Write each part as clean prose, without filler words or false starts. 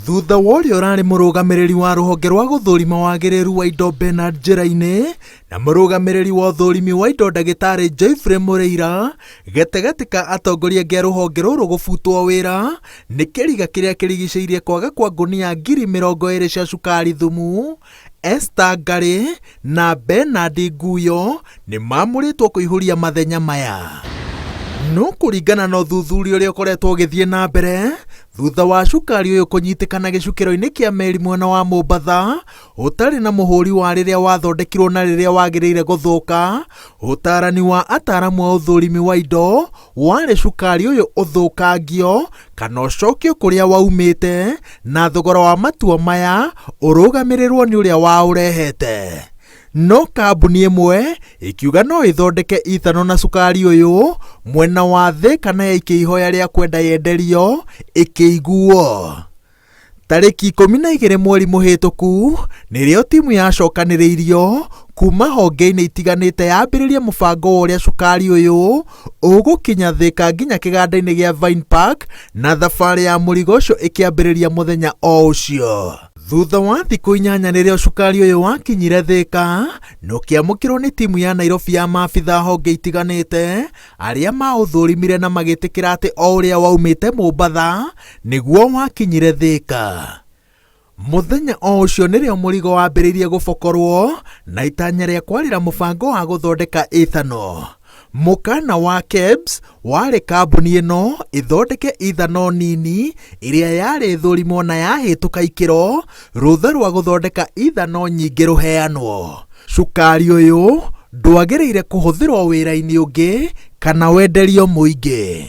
Thutha wa ũrĩa ũrarĩ mũrũgamĩrĩri wa rũhonge rwa gũthũrima wagĩrĩru wa indo Bernard Njĩra-inĩ na mũrũgamĩrĩri wa ũthũrimi wa indo ndagĩtarĩ Geoffrey Mũrĩira gatagatĩ ka atongoria angĩ a rũhonge rũrũ gũbutwo wĩra nĩ kĩriga kĩrĩa kĩrigicĩirie kwaga kwa ngũnia 20,000 cia cukari thumu, Esther Ngarĩ na Bernard Nguyo nĩ mamũrĩtwo kũihũria mathenya maya. No kũringana na ũthuthuria ũrĩa ũkoretwo ũgĩthiĩ na mbere thutha wa cukari ũyũ kũnyitĩkana gĩcukĩro-inĩ kĩa meri mwena wa Mombatha ũtarĩ na mũhũri wa rĩrĩa wathondekirwo na rĩrĩa wagĩrĩire gũthũka, ũtarani wa ataramu a ũthũrimi wa indo warĩ cukari ũyũ ũthũkangio kana ũcokio kũrĩa waumĩte na thogora wa matua maya ũrũgamĩrĩrwo nĩ ũrĩa waũrehete. No kambuni ĩmwe ĩkiuga no ĩthondeke ithano na cukari ũyũ mwena wa Thĩka na yaikia ihoya rĩa kwenda yenderio ĩkĩiguo. Tarĩki 12 mweri mũhĩtũku nĩrĩo timu yacokanĩrĩirio kuma honge-inĩ itiganĩte yambĩrĩrie mũbango wa ũrĩa cukari ũyũ ũgũkinya Thĩka nginya kĩganda-inĩ gĩa Vine Park na thabarĩ ya mũrigo ũcio ĩkĩambĩrĩria mũthenya o ũcio. Thutha wa thikũ inyanya nĩrĩo cukari ũyũ wakinyire Thĩka na ũkĩamũkĩrwo nĩ timu ya Nairobi ya maabitha honge itiganĩte arĩa maũthũrimire na magĩtĩkĩra atĩ o ũrĩa waumĩte Mombatha nĩguo wakinyire Thĩka. Mũthenya o ũcio nĩrĩo mũrigo wambĩrĩirie gũbokorwo na itanya rĩa kwarĩra mũbango wa gũthondeka ethanol. Mũkana wa KEBS warĩ kambuni ĩno ĩthondeke ethanol nini ĩrĩa yarĩ thũrimwo na yahĩtũka ikĩro, rũtha rwa gũthondeka ethanol nyingĩ rũheanwo. Cukari ũyũ ndwagĩrĩire kũhũthĩrwo wĩra-inĩ ũngĩ kana wenderio mũingĩ.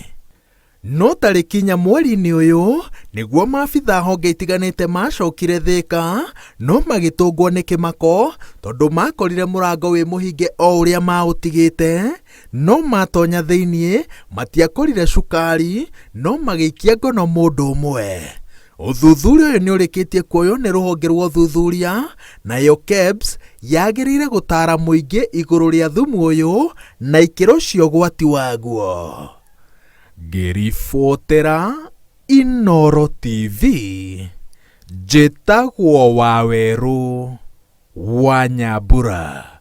No tarĩki inya mweri-inĩ ũyũ nĩguo maabitha honge itiganĩte macokire Thĩka no magĩtũngwo nĩ kĩmako tondũ makorire mũrango wĩ mũhinge o ũrĩa maũtigĩte no matonya thĩiniĩ matiakorire cukari no magĩikia ngono mũndũ ũmwe. Ũthuthuria ũyũ nĩ ũrĩkĩtie kuoywo nĩ rũhonge rwa ũthuthuria nayo KEBS yagĩrĩire gũtaara mũingĩ igũrũ rĩa thumu ũyũ na ikĩro cia ũgwati waguo. Ngĩribotera Inooro TV, njĩtagwo Wawerũ wa Nyambura.